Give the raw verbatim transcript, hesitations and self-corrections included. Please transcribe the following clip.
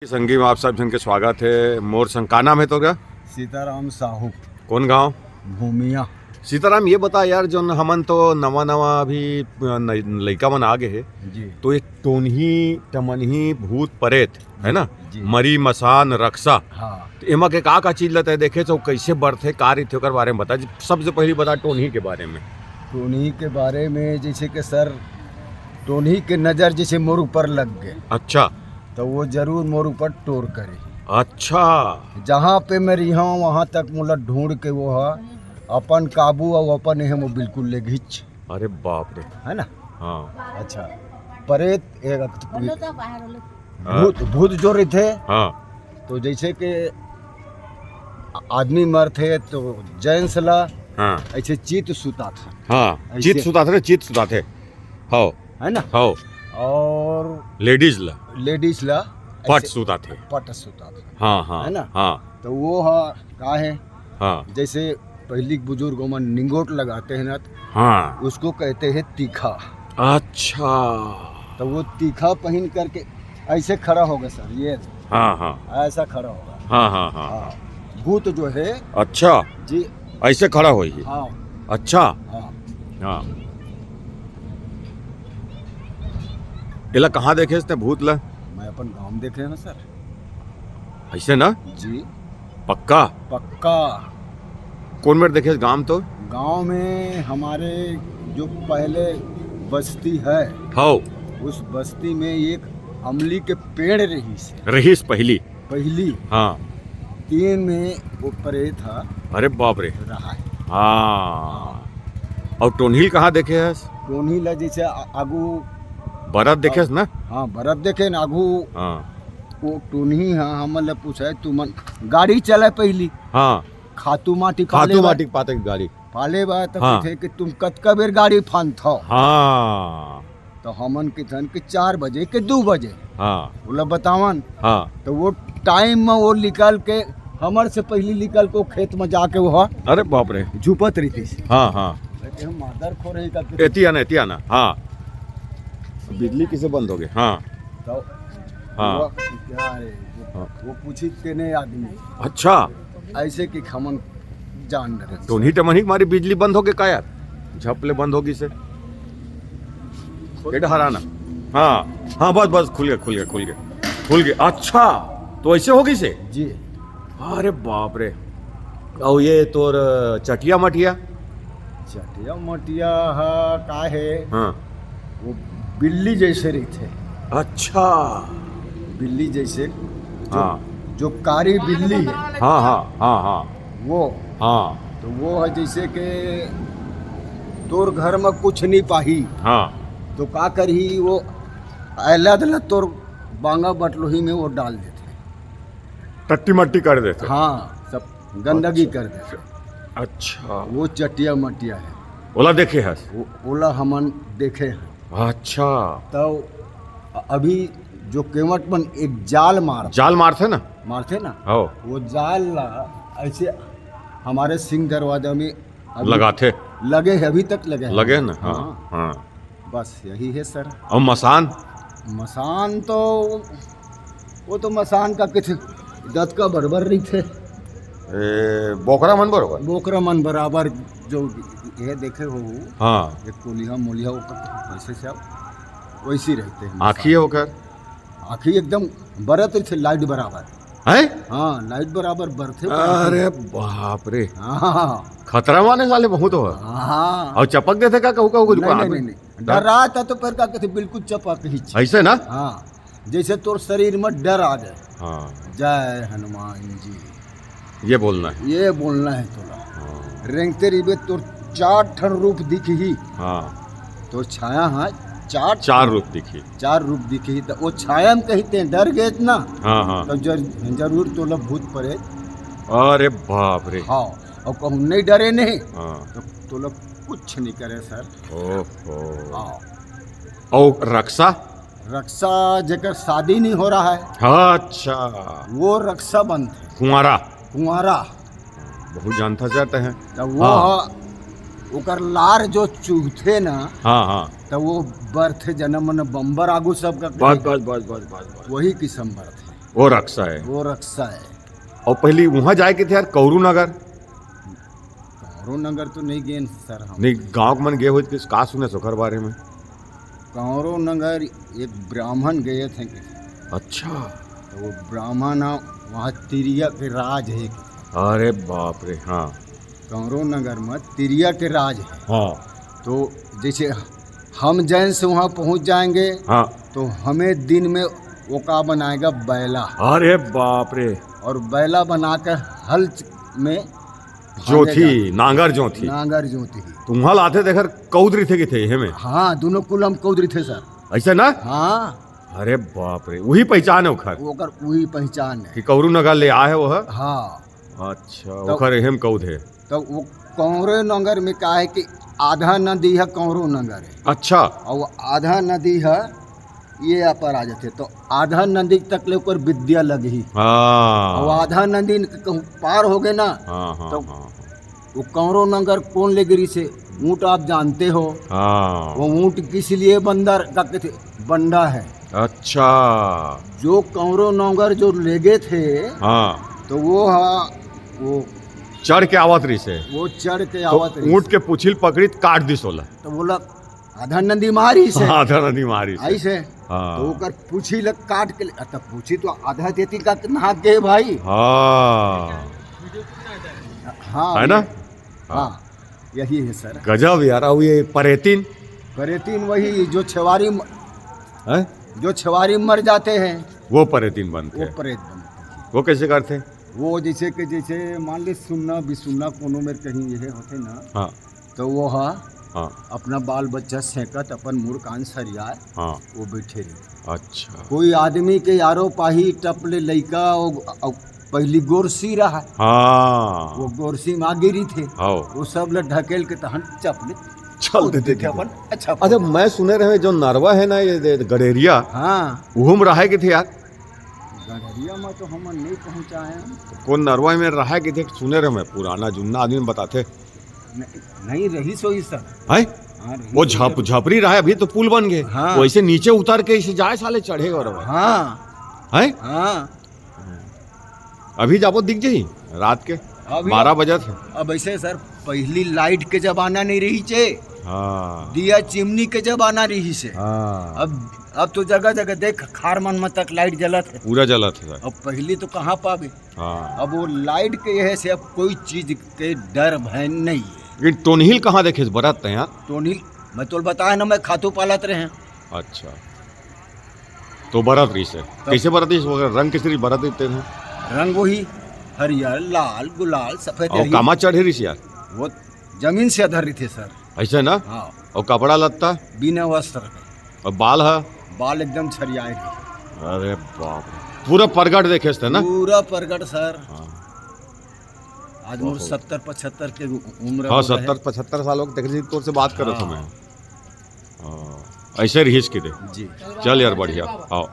संगी में आप सब झन के स्वागत हे। मोर संग का नाम हे तोर का? सीताराम साहू। कौन गांव? भूमिया। सीताराम, ये बता यार, जोन हमन तो नवा नवा अभी, अ, न-, लइका मन आ गे हे, जी। तो ये टोनही, टमनही, भूत परेत, है ना? जी। मरी, मसान, रक्सा, हाँ। तो एमा के का का चीज ल तैं देखे हस, कैसे बरथे, का रहिथे, ओकर बारे में बता। सबसे पहली बता टोनही के बारे में। टोनही के बारे में, जैसे कि सर, टोनही के नजर जैसे मोर ऊपर लग गे, अच्छा। तो वो जरूर मोर ऊपर टोर करे। अच्छा। जहाँ पे मैं रिहा, वहाँ तक मोला ढूंढ के वो ह अपन काबू अउ अपन एहे में बिल्कुल ले घिच। अरे बाप रे। है ना? हाँ। अच्छा। परेत एक हाँ। भूत, भूत जो रहिथे, हाँ। तो जैसे कि आदमी मरथे तो जेंट्स ला हाँ। ऐसे चित सुताथे। हाँ, ऐसे। चित सुताथे, चित सुताथे। हाँ। है ना? हाँ। और लेडीज ला। लेडीज ला पट ऐसे सुताथे। पट सुताथे। हाँ, हाँ, है ना? हाँ। तो वो ह-, का है? हाँ। जैसे पहली के बुजुर्ग मन निंगोट लगाते हैं ना, हाँ। उसको कहते हैं तीखा। अच्छा। तो वो तीखा पहन करके ऐसे खड़ा होगा सर, ये हाँ, हाँ। ऐसा खड़ा होगा। हाँ, हाँ, हाँ। हाँ। भूत जो है। अच्छा। जी। ऐसे खड़ा होही। हाँ। अच्छा। हाँ। हाँ। एला कहाँ देखे हस तैं भूत ला? मैं अपन गाँव में देखे हँव सर। ऐसे ना? जी। पक्का? पक्का। कौन मेर देखे हस गाँव तो? गाँव में हमारे जो पहले बस्ती है, हाँ। उस बस्ती में एक अमली के पेड़ रहिस हे। रहिस पहली? पहली। हाँ। तीन में वो परेत ह। अरे बाप रे। रहा है। हाँ। अउ टोनही ल कहाँ देखे हस? टोनही ला जैसे आ-, आगू बरत देखे हस ना? हाँ, बरत देखे ना आगू। हाँ। वो टोनही ह, हमन ला पूछे, "तुमन गाड़ी चले पहली?" हाँ। खातू माटी पाले खातू बा। माटी पाते गाड़ी। पाले बा, तो हाँ। कथे कि, "तुम कतका बेर गाड़ी फानथव?" हाँ। तो हमन किथन कि चार बजे के दू बजे। हाँ। ओला बतावन। हाँ। तो वो टाइम में वो निकल के, हमर से पहली निकल के वो खेत में जाके वो अरे बाप रे। झुपत रहितिस। हाँ, हाँ। कहते हम मादर खो रही का कुछ। एती आना, एती आना। हाँ। बिजली किसे बंद हो गई? हाँ। तो हाँ। वो क्या है? वो, हाँ। वो पूछी तेने आदमी। अच्छा। ऐसे कि हमन जान डरे। टोनही टमनही के मारे बिजली बंद हो गए का यार? झप ले बंद हो गई से। के डहराना? हाँ, हाँ, बस, बस, खुल गया, खुल गया, खुल गया, खुल गया। अच्छा, तो ऐसे हो गई से? जी। अरे बाप रे। अउ ये तोर चटिया मटिया? चटिया मटिया ह, का हे? हाँ। वो बिल्ली जैसे रहिथे। अच्छा। बिल्ली जैसे जो, हाँ। जो कारी बिल्ली है। हाँ, हाँ, हाँ, हाँ। वो। हाँ। तो वो है जैसे कि तोर घर में कुछ नहीं पाही। हाँ। तो का करही, वो अलग अलग तोर बांगा बटलोही में वो डाल देथे। टट्टी मट्टी कर देथे। हाँ, सब गंदगी अच्छा। कर देथे। अच्छा। वो चटिया मटिया है। ओला देखे हस? वो, ओला हमन देखे हैं। अच्छा। तो अभी जो केवट मन एक जाल मार जाल मारथे ना? मारथे ना? हो। वो जाल ला ऐसे हमारे सिंह दरवाजा में अभी लगाथे। लगे है, अभी तक लगे हैं। लगे ना? हाँ, हाँ। हाँ। बस यही है सर। अउ मसान? मसान तो, वो तो मसान का कुछ दतका बरोबर रहिथे। ए, बोकरा मन बरोबर? बोकरा मन बराबर जो ये देखे हो, हाँ। एक कोलिहा मोलिहा वो वैसे सब वैसे ही रहते हैं मसान। आँखी है ओकर? आँखी एकदम बरत रहिथे लाइट बराबर। हैं? हाँ, लाइट बराबर बरथे वो। अरे बाप रे। हाँ। खतरा माने साले बहुत हो। हाँ। अउ चपक देथे का कहूँ, कहूँ, कुछ नहीं, आँख नहीं, में? नहीं, नहीं। डर रहा था तो फिर का कहते बिल्कुल चपक ही। ऐसे ना? हाँ, जैसे तोर शरीर में डर आ जाए। हाँ। जय हनुमान जी। ये बोलना है। ये बोलना है तोला। हाँ। रेंगते रहिबे तोर चार ठन रूप दिखही। हाँ। तोर छाया ह चार चार रूप दिखही। चार रूप दिखही, त वो छाया में कहीं ते डर गे इतना। हाँ, हाँ। तो जर-, जरूर तोला भूत परेत। अरे बाप रे। हाँ, अउ कहूँ नहीं डरे नहीं, हाँ। तो तोला कुछ नहीं करे सर। ओहो। हाँ। अउ रक्सा? रक्सा जेकर शादी नहीं हो रहा है। हाँ, अच्छा। वो रक्सा बनथे। कुंवारा। कुंवारा। बहुत जानथा चाहते हैं। त वो हाँ। ह-, ओकर लार जो चुहथे ना, हाँ, हाँ। त वो बरथे जनम मन बम्बर आगू सब का बस, बस, बस। वही किसम बरथे। वो रक्सा है। वो रक्सा है। और पहली वहाँ जाए के थे यार, कौरू नगर। कौरू नगर तो नहीं गए सर हम। नहीं, गाँव के मन गए होत, किस का सुने ओकर बारे में? कौरू नगर एक ब्राह्मण गए थे। अच्छा। तो वो ब्राह्मण ह, वहाँ तिरिया के राज है। अरे बाप रे, हाँ। कौरू नगर में तिरिया के राज है। हाँ। तो जैसे हम जैन से वहाँ पहुँच जाएंगे, हाँ। तो हमें दिन में वो का बनाएगा, बैला। अरे बाप रे। और बैला बना के हल में जोथी, भागेगा। नांगर जोथी। नांगर जोथी। तुम्हाल आथे तेखर कौद रहिथे कि थे, हे में? हाँ, दोनों कुल हम कौद रहिथे सर। ऐसे ना? हाँ। अरे बाप रे, वही पहचान है ओखर? ओकर वही पहचान है। कि कौरू नगर ले आए वो है? हाँ। अच्छा, तो ओखर एहम कौद है? तो वो कौरू नगर में का है कि आधा नदी है कौरू नगर है। अच्छा। और वो आधा नदी है ये यहाँ पर आ जाते, तो आधा नदी तक ले ओकर विद्या लगही। हाँ। और आधा नदी न कहूँ पार हो गए ना, हाँ, हाँ, तो हाँ, हाँ। वो कौरू नगर कौन ले गिरी से? ऊँट आप जानते हो। हाँ। वो ऊँट किस लिए बंदर का कहते, बंडा है। अच्छा। जो कौरू नगर जो ले गए थे, हाँ। तो वो हा, वो चढ़ के आवत रहिसे। वो चढ़ के तो आवत रहिसे। ऊँट के पुछिल पकड़ी त काट दिस ओला। तो बोला, आधा नदी मारी से। आधा नदी मारी से। ऐसे। हाँ। तो ओकर पूछी लग काट के ले, तब पूछी तो आधा देती का नहा के भाई। हाँ। हाँ, है ना? भैया। हाँ। हाँ, यही है सर। गजब यार, अब ये परेतिन? परेतिन वही जो छेवारी म-, हैं? जो छेवारी मर जाते हैं। वो परेतिन बनते वो हैं। परेत बनते हैं। वो कैसे करते? वो जैसे कि, जैसे मान ले सुन्ना बिसुन्ना कोनो में कहीं ये होते ना, हाँ। तो वो हा हाँ। अपना बाल बच्चा सेंकत, अपन मुड़ कान सरियाए, हाँ। वो बैठे रहे। अच्छा। कोई आदमी के यारो पाही टप ले लइका, वो, वो पहली गोरसी रहा। हाँ। वो गोरसी में आ गिरी थे। हाँ। वो सब ले ढकेल के तहन चप ले चल देते देते थे। अपन, अच्छा। अच्छा, मैं सुने रहे जो नरवा है ना, ये दे-, गड़ेरिया, हाँ। उहम रहे के थे यार। गड़ेरिया में तो हम नहीं पहुँचाए हैं। कौन नरवा में रहे के थे, सुने रहे मैं, पुराना जुन्ना आदमी बताते। नहीं, नहीं रही सोई सर। हैं? हाँ, रही वो सोई झप-, सर। झपरी रहा है, अभी तो पुल बन गए। हाँ। वैसे नीचे उतर के इसे जाए साले चढ़े और हाँ। हैं? हाँ। अभी जाबो दिख जाही रात के अभी बारह बजे थे। अब ऐसे सर, पहली लाइट के जमाना नहीं रही चे। हाँ। दिया चिमनी के जमाना रही से। हाँ। अब, अब तो जगह जगह देख, खार मन में तक लाइट जलत है। पूरा जलत है सर। अब पहली तो कहाँ पावे? हाँ। अब वो लाइट के यह से अब कोई चीज के डर भय नहीं है। ये टोनहिल कहाँ देखे बरत है यार? टोनहिल, मैं तो बताया ना, मैं खातू पालत रहे हैं। अच्छा, तो बरत रही से। तब कैसे बरत रही से? वो रंग कैसे रही बरत रही तेरे? रंग वही हरियर, लाल, गुलाल, सफेद और यही। कामा चढ़े रही से यार? वो जमीन से अधर रही थे सर। ऐसे ना? हाँ। और कपड़ा लत्ता? बिना वस्त्र के। और बाल है? बाल एकदम छरियाए रहे। अरे बाप रे। पूरा प्रगट देखे थे ना? पूरा प्रगट सर। हाँ। आज मोर बहुत। सत्तर पचहत्तर के उ-, उम्र हाँ, हो गए। सत्तर पचहत्तर साल हो गए, देख लीजिए, तोर से बात करत हाँ। हूँ मैं। हाँ, ऐसे रहीस के दे। जी। चल यार, बढ़िया। आओ।